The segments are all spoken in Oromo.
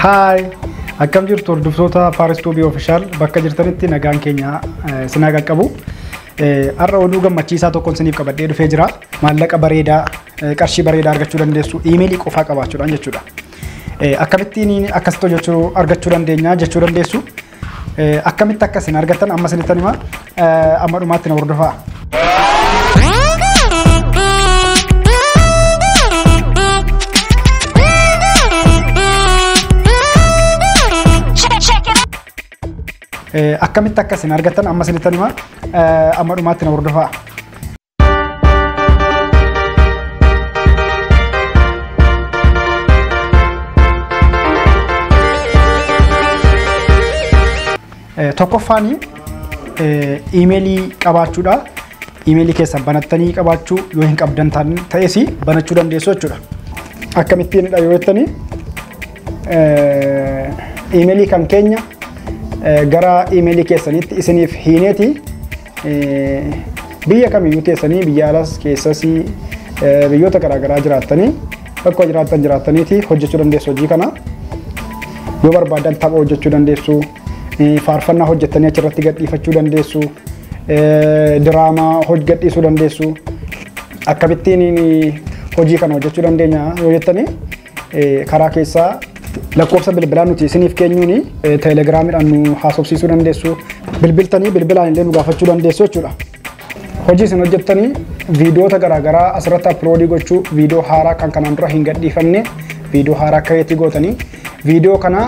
Hi, akkam jirtu hordoftoota Faaris Tuubii Official bakka jirtanitti nagaan keenya sinaa qaqqabu. Har'a oduu gammachiisaa tokkoon isiniif qabadhee dhufee jira. Maallaqa bareedaa, qarshii bareedaa argachuu dandeessu iimeelii qofaa qabaachuudhaan jechuudha. Akkamittiin akkasitti hojjechuu argachuu dandeenya jechuu dandeessu. Akkamitti akka isin argattan amma isinittan hima. Amma dhumaatti na hordofaa. Akkamitti akka isin argattan amma isinittan hima. Amma dhumaatti na hordofaa. Tokkoffaan iimeelii qabaachuudha. Iimeelii keessan banattanii qabaachuu yoo hin qabdan ta'es banachuu dandeessu jechuudha. Akkamittiinidha yoo jettanii iimeelii kan keenya gara iimeelii keessanitti isiniif hiineeti biyya kamiyyuu teessanii biyya alas keessas biyyoota garaagaraa jiraattanii bakka jiraattan jiraattaniiti hojjechuu dandeessu hojii kana. Yoo barbaadan tapha hojjechuu dandeessu, faarfannaa hojjettanii achirratti gadhiifachuu dandeessu, diraamaa gadhiisuu dandeessu. Akkamittiin hojii kana hojjechuu dandeenya yoo jettanii karaa keessaa lakkoofsa bilbilaa nuti isiniif keenyuuni teelegiraamiidhaan nu haasofsiisuu dandeessu. Bilbiltanii bilbilaan illee nu gaafachuu dandeessu jechuudha. Hojii isin hojjettanii viidiyoota garaagaraa asirratti aploodii gochuu, viidiyoo haaraa kan kanaan dura hin gadhiifamne viidiyoo haaraa kireetii gootanii viidiyoo kana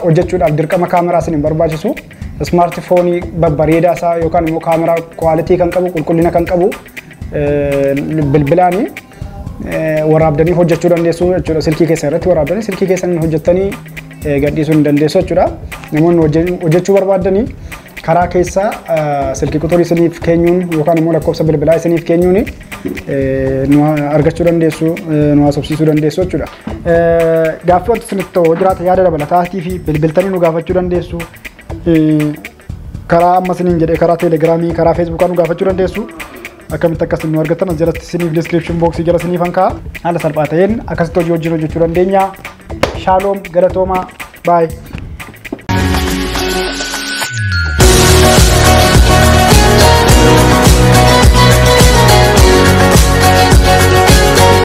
hojjechuudhaaf dirqama kaameraa isin hin barbaachisu. Ismaartifoonii babbareedaa isaa yookaan immoo kaameraa kwaalitii kan qabu, qulqullina kan qabu bilbilaanii waraabdanii hojjechuu dandeessu jechuudha. Silkii keessan irratti waraabdanii silkii keessan hojjettanii gadhiisuu ni dandeessu jechuudha. Namoonni hojjechuu barbaadanii karaa keessaa silkii quxurii isiniif keenyuun yookaan immoo lakkoofsa bilbilaa isiniif keenyuun nu argachuu dandeessu, nu haasofsiisuu dandeessu jechuudha. Gaaffii wanti isinitti ta'u jiraate yaada dabalataatii fi bilbiltanii nu gaafachuu dandeessu. Karaa amma isiniin jedhee karaa teelegiraamii, karaa feesbuukaa nu gaafachuu dandeessu. Akkamitti akkas nu argattan as jalatti isiniif description box jala isiniif hankaa. Haala salphaa ta'een akkasitti hojii wajjin hojjechuu dandeenya. Shaaloom, galatoomaa, baay.